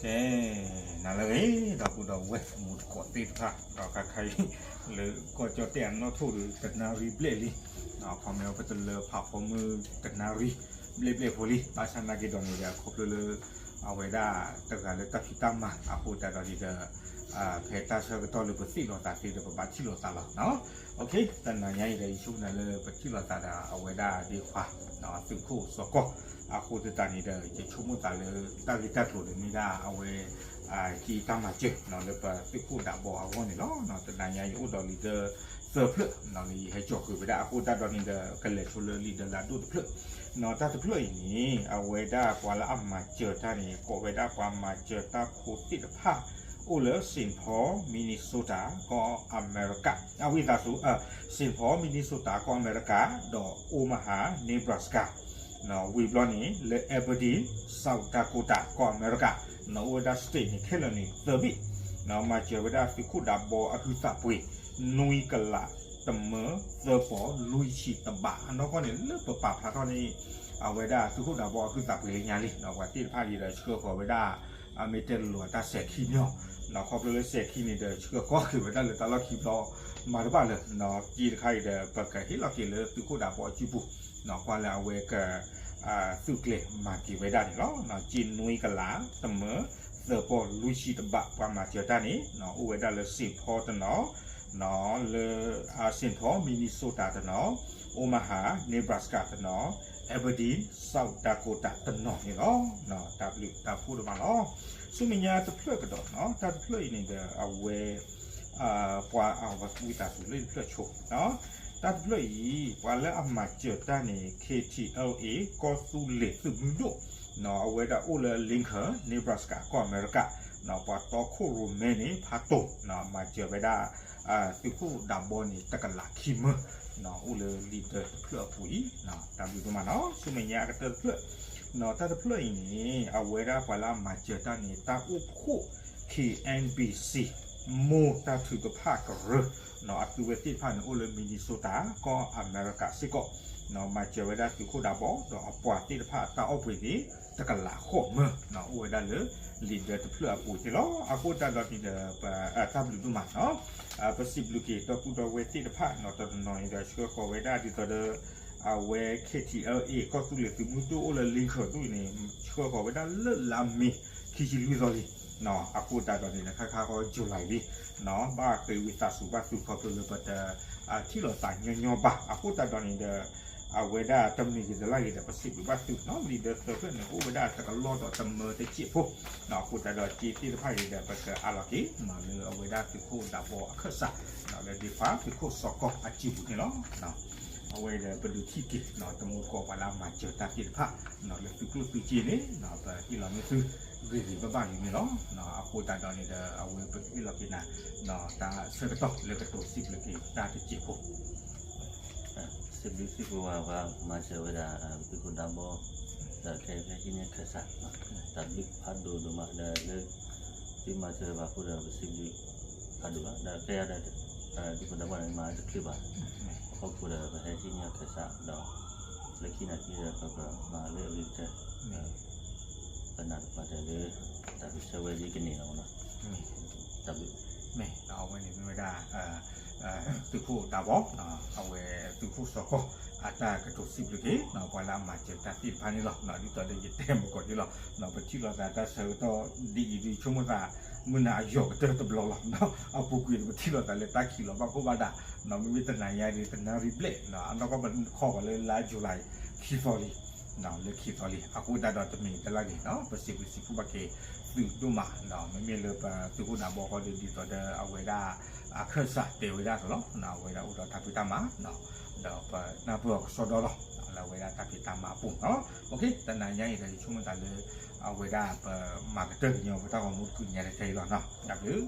အဲ, နၤလၢအဂ့ၤ ဒီပုၢ်ဒီဝဲၢ်မုၢ်တကိးသ့ၣ်တဖၣ် ဒီးခါခါအံၤ လၢကီၢ်ကၠီၣ်တဲၣ်အနီၣ်ထိၣ်ဒီး တနၣ်ရံၣ်ဘျဲၣ်လံ, အခီပညီပတလၢဖးဖီမုၢ်တနၣ်ရံၣ်ဘျဲၣ်ဘျဲၣ်ဖိလံ, ဘၣ်ဆၣ်နာ်က့ဒီးန့ၣ်ဒီး ခီဖျိလၢ အဝဲဒၣ်တဂၤလၢတၢ်ဖံးတၢ်မၤအဃိသတးဒီးန့ၣ်ဒီး ဖဲတၢ်ဆၢကတီၢ်လၢပသ့ၣ်လီၤသးသ့ဒီး ပဘၣ်ထံၣ်လိာ်သးလီၤ. တနၤညါအံၤဒီး ယဆိကမိၣ်လၢပထံၣ်လိာ်သးဒီးအဝဲဒၣ်ဒ့ခွါ သုးခိၣ်စီၤကီၢ်, အဃိသတးန့ၣ်ဒီး ယဆိကမိၣ်သးလၢ တၢ်ဂ့ၢ်တၢ်ကျိၤန့ၣ်မ့ၢ်ဒၣ်အဝဲ က့တၢ်မၤစၢၤလၢပသုးခိၣ်ဒးဘီအဂီၢ်န့ၣ်လီၤ. တနၤညါယအိၣ်ဒီးလံာ်ဒၢသၢဖျၢၣ်လၢယဟဲကၠီဃုာ်ဝဲဒၣ်အဃိသတးဒီးန့ၣ်ဒီး ကလဲၤဆိလၢလံာ်ဒၢလၢအဒိၣ်တဖျၢၣ်, တၢ်တဖျၢၣ်အံၤန့ၣ် အဝဲဒၣ်ပှၤလၢအမၤစၢၤတၢ်န့ၣ် ကိးဝဲဒၣ်ပှၤမၤစၢၤတၢ်ဖိသ့ၣ်တဖၣ် အိၣ်လၢ Saint Paul Minnesota ကီၢ်အမဲရကၤ, အဝံသးစူၤ Saint Paul Minnesota ကီၢ်အမဲရကၤ ဒီး Omaha Nebraska ဝံၤဘျီန့ၣ် လၢ Aberdeen South Dakota ကီၢ်အမဲရကၤ အိၣ်ဝဲဒၣ် state န့ၣ် ခဲလၢာ်န့ၣ် သၢဘ့ၣ်, မၤစၢၤဝဲဒၣ်သုးခိၣ်ဒးဘီအဟုသးပှ့ၤ နွံကလး တမၢ သၢပီ လွံၢ်ဆံတဘး အနီၢ်ကီၢ်န့ၣ် လၢပပာ်ဖျါထီၣ်န့ၣ် အဝဲဒၣ်သုးခိၣ်ဒးဘီအဟုသးပှ့ၤလၢညါလံ, ပှၤသ့ၣ်တဖၣ်အံၤဒီးဆှၢဃီၤဝဲဒၣ် အမ့ၢ်တဲလိၤလိၤအတၢ်စဲၤခံန့ၣ်လီၤ, ခီဖျိလၢစဲၤခံန့ၣ်ဒီး ဆှၢဃီၤက့ၤဝဲဒၣ်လၢတၢ်လီၢ်ခံဘျီ မၤတဘၣ်လၢၤ, က့တခါအံၤဒီး ပကဟ့ၣ်လီၤက့ၤလၢသုးခိၣ်ဒးဘီအစုပူၤ ကွၢ်လၢအဝဲက သုးကျဲၤမၤက့ၤဝဲဒၣ်န့ၣ်လီၤ. က့နွံကလး တမၢ သၢပီ လွံၢ်ဆံတဘး ပှၤမၤစၢၤတၢ်န့ၣ် အိၣ်ဝဲဒၣ်လၢ Saint Paul တနီၤ, လၢ Saint Paul Minnesota တနီၤ, Omaha Nebraska တနီၤ, Aberdeen South Dakota တနီၤန့ၣ်လီၤ. တၢ်ဘျုးတၢ်ဖှိၣ်ဒိၣ်မးလီၤ. ဆူမဲာ်ညါတဖျၢၣ်ကဒီး တၢ်တဖျၢၣ်အံၤန့ၣ်ဒီး အဝဲ ပှၤအဝဲဝံသးစူၤလၢတဖျၢၣ်ဆိ, တၢ်တဖျၢၣ်အံၤ ပှၤလၢအမၤစၢၤတၢ်န့ၣ် K T L A ကီၢ်သူလ့ၤသုးမုၢ်ဒိၣ် အဝဲဒၣ်အိၣ်လၢ Lincoln Nebraska ကီၢ်အမဲရကၤ, ပှၤတီခိၣ်ရိၣ်မဲန့ၣ် ဖးတိၤ မၤစၢၤဝဲဒၣ် သုးခိၣ်ဒးဘီန့ၣ် တကလးခံမၢ အိၣ်လၢလံာ်ဒၢတဖျၢၣ်အပူၤအံၤ, တၢ်ဘျုးဒိၣ်မးနီၤ. ဆူမဲာ်ညါအကတၢၢ်တဖျၢၣ်, တၢ်တဖျၢၣ်အံၤန့ၣ် အဝဲဒၣ်ပှၤလၢအမၤစၢၤတၢ်န့ၣ် တၢ်အိၣ်ဖှိၣ် K N B C မိၢ်တၢ်ထုကဖၣ်ကရၢ အသုဝဲသ့ၣ်တဖၣ်န့ၣ် အိၣ်လၢ Minnesota ကီၢ်အမဲရကၤစ့ၢ်ကီး, မၤစၢၤဝဲဒၣ်သုးခိၣ်ဒးဘီ ဒီးအပှၤသ့ၣ်တဖၣ်အတၢ်အီၣ်ပှ့ၤန့ၣ် တကလးဃိးမၢ အိၣ်ဝဲဒၣ်လၢ လံာ်ဒၢတဖျၢၣ်အပူၤန့ၣ်လီၤ. အဃိသတးဒီးန့ၣ်ဒီး တၢ်ဘျုးဒိၣ်မးနီၤ. ပစံးဘျုးက့ၤ ဒီပုၢ်ဒီဝဲၢ်သ့ၣ်တဖၣ် တနီၤနီၤအံၤဒီးဆှၢဃီၤဝဲဒၣ်ဒ်သိးဒီး အဝဲ K T L A ကီၢ်သူလ့ၤသုးမုၢ်ဒိၣ်အိၣ်လၢ Lincoln ဒူၣ်အံၤန့ၣ် ဆှၢဃီၤဝဲဒၣ်လၢလါမ့ၤ ခံဆံလွံၢ်သီလံ. အဃိသတးဒီးန့ၣ်ဒီး ခါခါဃီ July လံ ဘၣ်ဃ့ဝံသးစူၤဘၣ်သုခီဖျိလၢပတ ထံၣ်လိာ်သးညီညီဘၣ်. အဃိသတးဒီးန့ၣ်ဒီး အဝဲဒၣ်တမံၤဂ့ၤတလၢ်ဂ့ၤဒီး ပစံးဘျုးဘၣ်သုနီၤ. လံာ်ဒၢသၢဖျၢၣ်န့ၣ် အိၣ်ဝဲဒၣ်တကလီၢ်ဒီးတမၢတစဲးဖိ, အဃိသတးဒီးက့သ့ၣ်တဖၣ်အံၤဒီး ပကအးလီၤက့ၤ လၢအဝဲဒၣ်သုးခိၣ်ဒးဘီအခၢၣ်စး လၢဒ့ခွါသုးခိၣ်စီၤကီၢ်အစုပူၤန့ၣ်လီၤ. အဝဲဒီးပဒုးထံၣ်က့ၤ တမူတကိးပှၤလၢအမၤစၢၤတၢ်သ့ၣ်တဖၣ် လၢသုးကျိၣ်သုးစ့န့ၣ် ပဟ့ၣ်လီၤန့ၢ်သု ဂ့ၤဂ့ၤဘၣ်ဘၣ်လံန့ၣ်လီၤ. အဃိသတးဒီးန့ၣ်ဒီး အဝဲပကဟ့ၣ်လီၤက့ၤနၤ တၢ်ဆၢကတီၢ်လၢကတိၤစံးဘျုးက့ၤတၢ်တစဲးဖိ စံးဘျုးစံးဖှိၣ်ပှၤ ပှၤမၤစၢၤဝဲဒၣ် သုးခိၣ်ဒးဘီ ဒီးခဲအံၤဟံးန့ၢ်ခၢၣ်စး တၢ်ဘျုးဖးဒိၣ်ဒိၣ်မးဒီးလၢ သုမၤစၢၤဘၣ်အဃိဒီး ပစံးဘျုးဖးဒိၣ်လီၤ. ဒီးခဲအံၤဒီး သုးခိၣ်ဒးဘီန့ၣ် မၤတချုးဘၣ် အဖီခိၣ်ဒီး ပဟဲဟံးန့ၢ်ခၢၣ်စးဒီး လၢခံနာ်က့ဒီး ပကမၤလၢအဂ့ၤကတၢၢ် ပနာ်တပှၢ်တၢၢ်လၢ တၢ်ကဆၢဝဲဒ်ကန့ၣ်လီၤ. တၢ်ဘျုး မ့ၢ်အဝဲန့ၣ်မ့ၢ်ဝဲဒၣ် သုးခိၣ်ဒးဘီ အဝဲသုးခိၣ်စီၤကီၢ် အတၢ်ကတိၤစံးဘျုးက့ၤ ပှၤလၢအမၤစၢၤတၢ်သ့ၣ်တဖၣ်န့ၣ်လီၤ. ဒ်သိးဒီးယတဲမုၢ်ကီၢ်န့ၣ်လီၤ ပထံၣ်လိာ်သးတၢ်ဆၢကတီၢ်ဒ်အံၤဒ်ဆိကမိၣ်သး မုၢ်နၤအယီၤကတၢၢ်တဘျီလီၤ. အပူၤကွံာ်ပထံၣ်လိာ်သးလၢတၢ်ခံးလီၤဘၣ်ဖှိၣ်ဘၣ်ဒၣ် မ့မ့ၢ်တနၤညါဒ်တနၣ်ရံၣ်ဘျဲၣ် အနီၢ်ကီၢ်ပခီၣ်ဃီၤလၢလါ July ခံသီလံ လၢခံသီလံ. အဃိသတးဒီးတမံၤတလၢ်န့ၣ် ပစံးဘျုးစံးဖှိၣ်ဘၣ်က့ၤသုးဒိၣ်မး မ့မ့ၢ်လၢပသုးခိၣ်ဒးဘီဃီဒီး ဒ်သိးဒီးအဝဲဒၣ် အခၢၣ်စးတဲဝဲဒၣ်အသိးလီၤ. အဝဲဒၣ်အိၣ်ဒီးတၢ်ဖံးတၢ်မၤ ဒီးပနၢ်ပၢၢ်အီၤကစီဒီလီၤ လၢအဝဲဒၣ်တၢ်ဖံးတၢ်မၤအပူၤနီၤ. တနၤညါအံၤဒီး ယဆိကမိၣ်သးလၢ အဝဲဒၣ်ပမၤကတၢၢ်ကညီပတၢ်ဂီၤမူတကုာ်ညါတထဲအံၤလီၤနီၤ. တၢ်ဘျုး